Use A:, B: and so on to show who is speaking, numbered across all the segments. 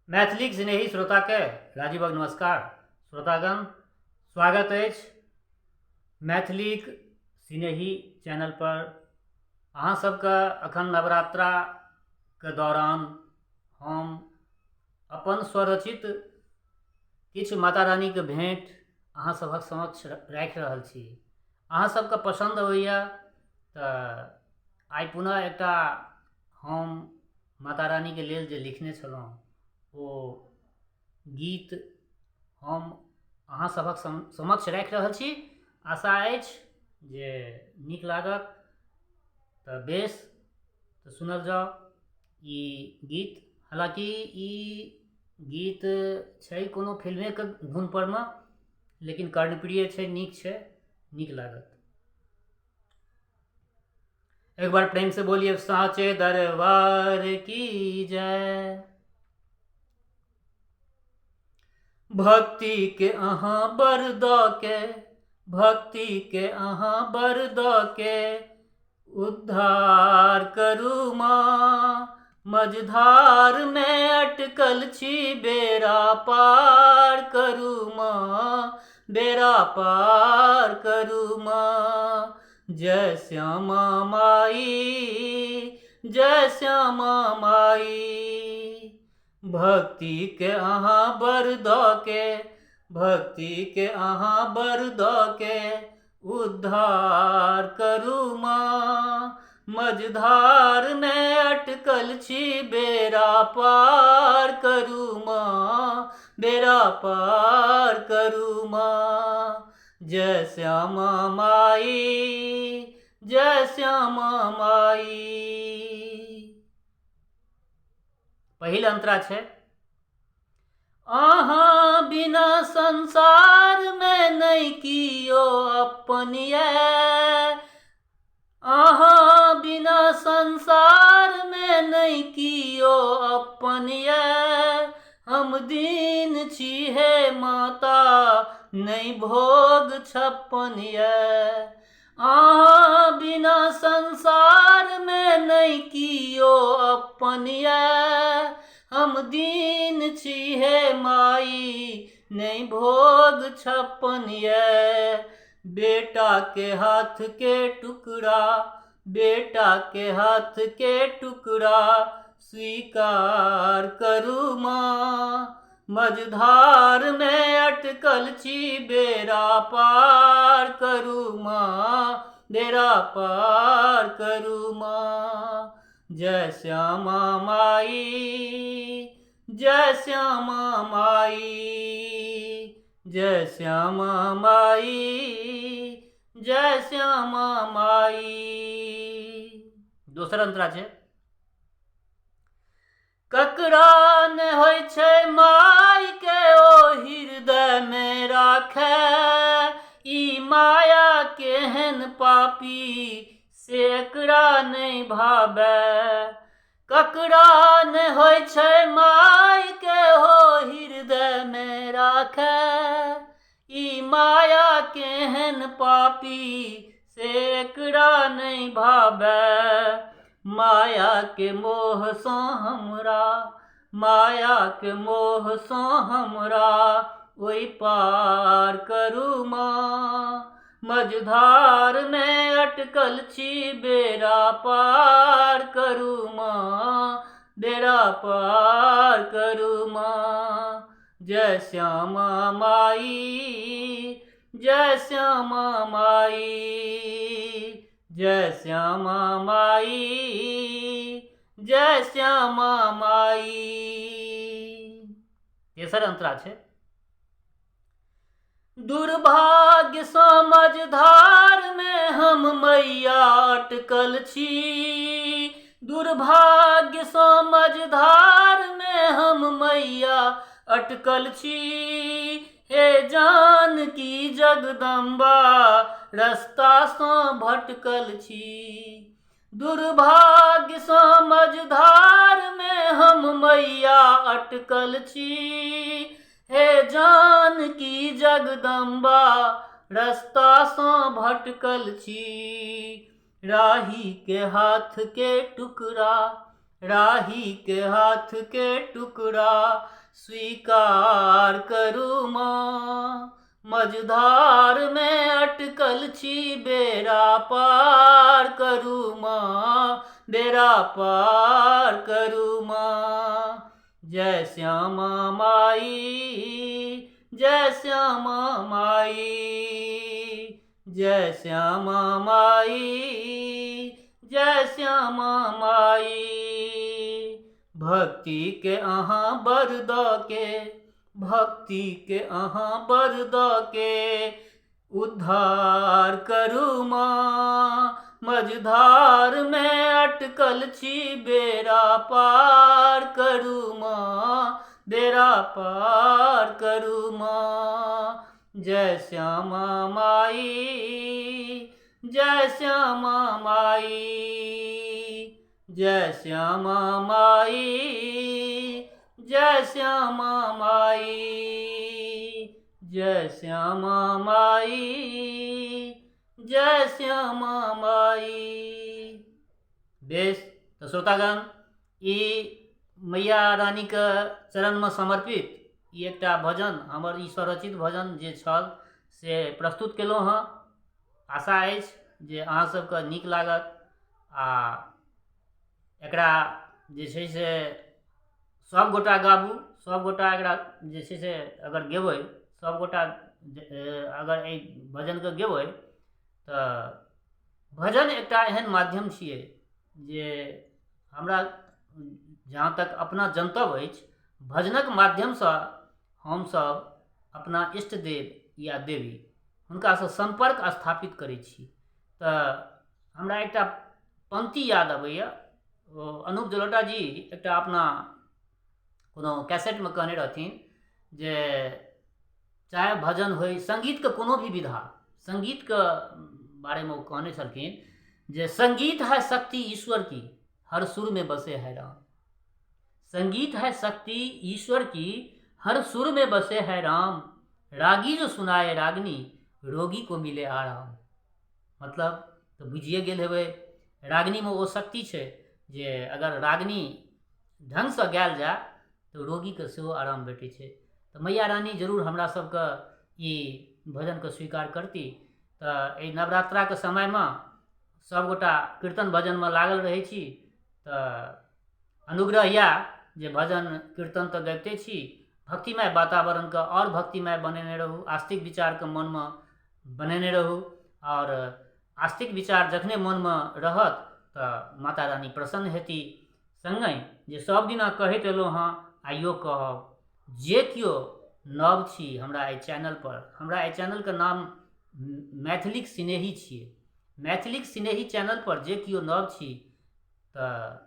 A: मैथिलीक स्नेही श्रोताके राजीवक नमस्कार। श्रोतागण स्वागत अछि मैथिलीक स्नेही चैनल पर। अहाँ सबके अखन नवरात्राके दौरान हम अपन स्वरचित किछु माता रानीके भेंट अहाँ सभक समक्ष राखि रहल छी। अहाँ सबके पसन्द अबैए तऽ आइ पुनः एकटा हम माता रानीके लेल जे लिखने छलहुँ ओ गीत हम अहाँ सभक समक्ष राखि रहल छी। आशा अछि जे नीक लागत। तऽ बेस, तऽ सुनल जाउ ई गीत। हालाँकि ई गीत छै कोनो फिल्मेके धुन परमे, लेकिन कर्णप्रिय छै, नीक छै, नीक लागत। एक बार प्रेम से बोलिए साचे दरबार की जय। भक्ति के अहाँ बर दऽ के, भक्ति के अहाँ बर दऽ के उद्धार करू माँ। मझधार में अटकल छी बेड़ा पार करू माँ, बेड़ा पार करू माँ। जय श्यामा माई, जय श्यामा माई। भक्ति के अहाँ बर दऽ के, भक्ति के अहाँ बर दऽ के उद्धार करू माँ। मझधार में अटकल छी बेड़ा पार करू माँ, बेड़ा पार करू माँ। जय श्यामा माई, जय श्यामा माई। पहिल अंतरा छै, अहाँ बिना संसार में नहीं कियो अपन ये, अहाँ बिना संसार में नहीं कियो अपन ये। हम दीन छी हे माता, नहीं भोग छप्पन ये। अहाँ बिना संसार में नहीं कियो अपन ये। हम दीन छी हे माई, नहीं भोग छप्पन ये। बेटा के हाथ के टुकड़ा, बेटा के हाथ के टुकड़ा स्वीकार करू माँ। मझधार में अटकल छी बेड़ा पार करू माँ, बेड़ा पार करू माँ। जय श्यामा माई, जय श्यामा माई, जय श्यामा माई, जय श्यामा माई। दोसर अंतरा छै, ककरा ने होइ छै माय के ओ हृदय में राखै, ई माया केहन पापी से एकरा नहि भाबै। ककरा ने होइ छै माय के हो हृदय में राखै, ई माया केहन पापी से एकरा नहि भाबै। माया के मोह सँ हमरा, माया के मोह सँ हमरा ओहि पार करू माँ। मझधार में अटकल छी बेड़ा पार करू माँ, बेड़ा पार करू माँ। जय श्यामा माई, जय श्यामा माई, जय श्यामा माई, जय श्यामा माई। तेसर अंतरा छै, दुर्भाग्य सँ मझधार में हम मैया अटकल छी, दुर्भाग्य सँ मझधार में हम मैया अटकल छी। हे जानकी जगदम्बा, रस्ता सँ भटकल छी। दुर्भाग्य सँ मझधार में हम मैया अटकल छी। हे जानकी जगदम्बा, रस्ता सँ भटकल छी। राही के हाथ के टुकड़ा, राहीके हाथके टुकड़ा स्वीकार करू माँ। मझधारमे अटकल छी बेड़ा पार करू माँ, बेड़ा पार करू माँ। जय श्यामा माई, जय श्यामा माई, जय श्यामा माई, जय श्यामा माई। भक्ति के अहाँ बर दऽ के, भक्ति के अहाँ बर दऽ के उद्धार करू माँ। मझधारमे अटकल छी बेड़ा पार करू माँ, बेड़ा पार करू माँ। जय श्यामा माई, जय श्यामा माई, जय श्यामा माई, जय श्यामा माई, जय श्यामा माई, जय श्यामा माई। बेस तऽ श्रोतागण, ई मैया रानीके चरणमे समर्पित ई एकटा भजन, हमर ई स्वरचित भजन जे छल से प्रस्तुत केलहुँ हँ। आशा अछि जे अहाँ सबके नीक लागत आ एकरा जे छै से सभगोटा गाबू, सभगोटा एकरा जे छै से अगर गेबै, सभगोटा अगर एहि भजनके गेबै तऽ भजन एकटा एहन माध्यम छियै जे हमरा जहाँ तक अपना जनतब अछि, भजनक माध्यमसँ हमसभ अपना इष्टदेव या देवी हुनकासँ सम्पर्क स्थापित करै छी। तऽ हमरा एकटा पंक्ति याद अबैए, ओ अनूप जलोटा जी एकटा अपना कोनो कैसेटमे कहने रहथिन जे चाहे भजन होइ, सङ्गीतके कोनो भी विधा, सङ्गीतके बारेमे ओ कहने छलखिन जे संगीत है शक्ति ईश्वर की, हर सुर में बसे है राम। संगीत है शक्ति ईश्वर की, हर सुर में बसे है राम। रागी जो सुनाए रागनी, रोगी को मिले आराम। मतलब तऽ बुझिए गेल हेबै, रागनीमे ओ शक्ति छै जे अगर रागनी ढङ्गसँ गायल जाय तऽ रोगीके सेहो आराम भेटै छै। तऽ मैया रानी जरूर हमरा सबके ई भजनके स्वीकार करती। तऽ एहि नवरात्राके समयमे सभगोटा कीर्तन भजनमे लागल रहै छी, तऽ अनुग्रह इएह जे भजन कीर्तन तऽ गाबिते छी, भक्तिमय वातावरणके आओर भक्तिमय बनेने रहू, आस्तिक विचारके मनमे बनेने रहू। आओर आस्तिक विचार जखने मनमे रहत तऽ माता रानी प्रसन्न हेती। सङ्गहि जे सब दिना कहैत एलहुँ हँ, आइयो कहब, जे केओ नव छी हमरा एहि चैनलपर, हमरा एहि चैनलके नाम मैथिलीक सिनेही छियै, मैथिलीक सिनेही चैनलपर जे केओ नव छी तऽ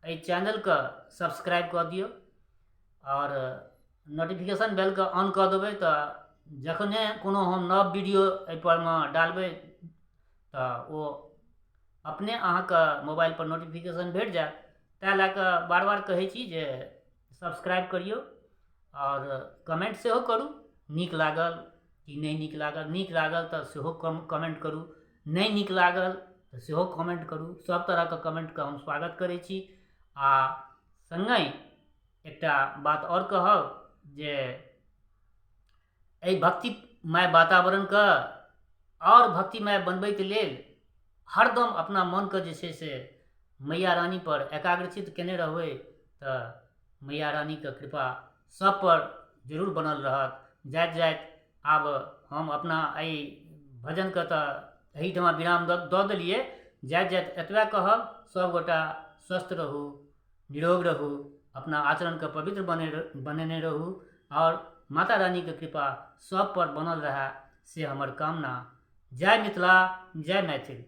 A: एहि चैनलके सब्सक्राइब कऽ दियौ आओर नोटिफिकेशन बेलके ऑन कऽ देबै, तऽ जखने कोनो हम नव वीडियो एहिपर मे डालबै तऽ ओ अपने अहाँके मोबाइलपर नोटिफिकेशन भेट जायत। ताहि लए कऽ बार बार कहै छी जे सब्सक्राइब करियौ आओर कमेन्ट सेहो करू, नीक लागल कि नहि नीक लागल। नीक लागल तऽ सेहो कमेन्ट करू, नहि नीक लागल तऽ सेहो कमेन्ट करू। सब तरहके कमेन्टके हम स्वागत करै छी। आ सङ्गहि एकटा बात आओर कहब जे एहि भक्तिमय वातावरणके आओर भक्तिमय बनबैके लेल हरदम अपना मनके जे छै से मैया रानीपर एकाग्रचित केने रहबै तऽ मैया रानीके कृपा सबपर जरूर बनल रहत। जाइत जाइत आब हम अपना एहि भजनके तऽ एहिठमा विराम दऽ देलियै। जाइत जाइत एतबे कहब, सभगोटा स्वस्थ रहू, निरोग रहू, अपना आचरणके पवित्र बनेने रहू आओर माता रानीके कृपा सबपर बनल रहए से हमर कामना। जय मिथिला, जय मैथिल।